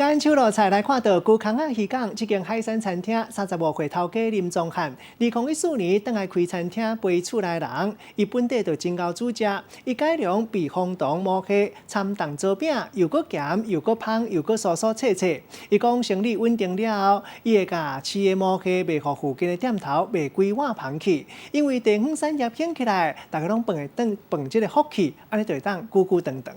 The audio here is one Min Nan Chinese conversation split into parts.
間手路菜來看到龜空仔漁港這間海產餐廳，35歲頭家林宗漢，2014年轉來開餐廳陪厝內人，伊本底就真𠢕煮食，伊改良避風塘魔蝦參糖糟餅，又閣鹹又閣芳又閣酥酥脆脆。伊講生理穩定了後，伊會共飼的魔蝦賣予附近的店頭賣規碗芳去，因為地方產業興起來，大家攏飯會當飯這个福氣，按呢就會當久久長長。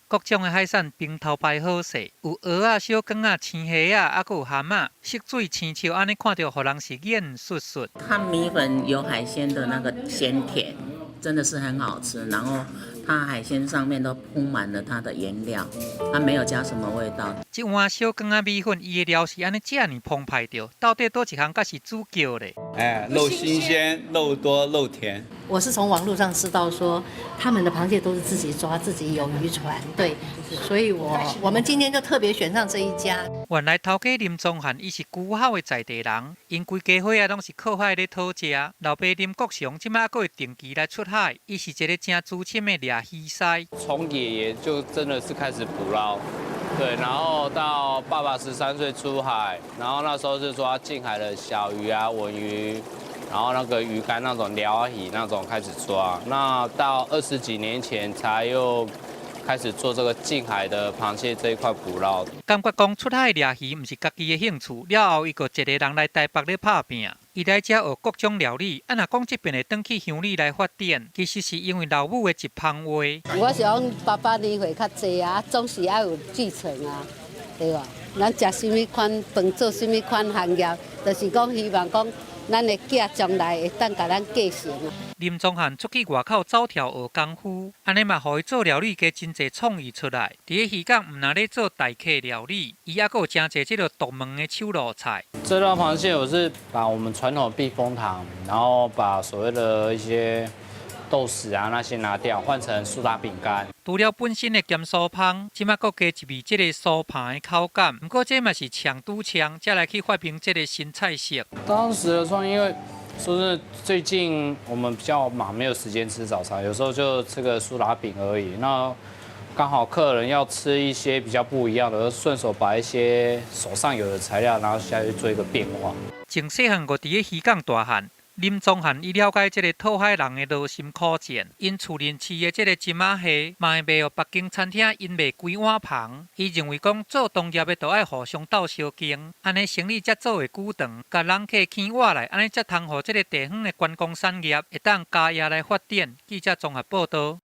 各種的海產並頭排好勢，有蚵仔、小卷仔、青蝦仔，猶閣有蚶仔，色水青笑，按呢看著，予人是眼欶欶。它米粉有海鮮的那個鮮甜，真的是很好吃。然後它海鮮上面都鋪滿了它的鹽料，它沒有加什麼味道。這碗小卷仔米粉，伊的料是按呢遮爾澎湃著，到底佗一項才是主角咧？哎，肉新鮮，肉多肉甜。我是從網絡上知道說，他們的螃蟹都是自己抓，自己有漁船，對，所以我們今天就特別選上這一家。原來頭家林宗漢伊是龜吼的在地人，𪜶規家伙仔攏是靠海咧討食。老爸林國雄這擺閣會定期來出海，伊是一个誠資深的掠魚師。從爺爺就真的是開始捕撈，對，然後到爸爸13歲出海，然後那時候是抓近海的小魚啊、鮪魚。然後那個魚竿那種寮魚那種開始抓，那到20幾年前才又開始做這個近海的螃蟹這一塊捕撈。感覺講出海掠魚毋是家己的興趣，了後伊閣一个人來台北咧拍拚。伊來遮學各種料理，啊若講這邊會轉去鄉里來發展，其實是因為老母的一番話。我是講爸爸年歲較濟啊，總是愛有繼承啊，對無？咱食啥物款飯，做啥物款行業，就是講希望講咱的囝將來會當共咱繼承啊。林宗漢出去外口走跳學功夫，按呢嘛予伊做料理加真濟創意出來。佇咧漁港毋但咧做待客料理，伊猶閣有誠濟這个獨門的手路菜。這道螃蟹我是把我們傳統的避風塘，然後把所謂的一些豆豉啊那些拿掉，換成蘇打餅乾。除了本身的鹹酥芳，這擺閣加一味這个酥盤的口感。毋過這嘛是搶拄搶，才來去發明這个新菜色。當時的創意，因為說真的，最近我們比較忙，沒有時間吃早餐，有時候就吃個蘇打餅而已。那剛好客人要吃一些比較不一樣的，順手把一些手上有的材料，然後下去做一個變化。從細漢就佇咧漁港大漢。林宗漢伊了解這个討海人的勞心苦戰，𪜶厝內飼的這个金仔蝦，嘛會賣予北京餐廳，𪜶賣規碗芳。伊認為講做同業的都愛互相鬥相共，按呢生意才做會久長，共人客牽活來，按呢才通予這个地方的觀光產業會當加壓來發展。記者綜合報導。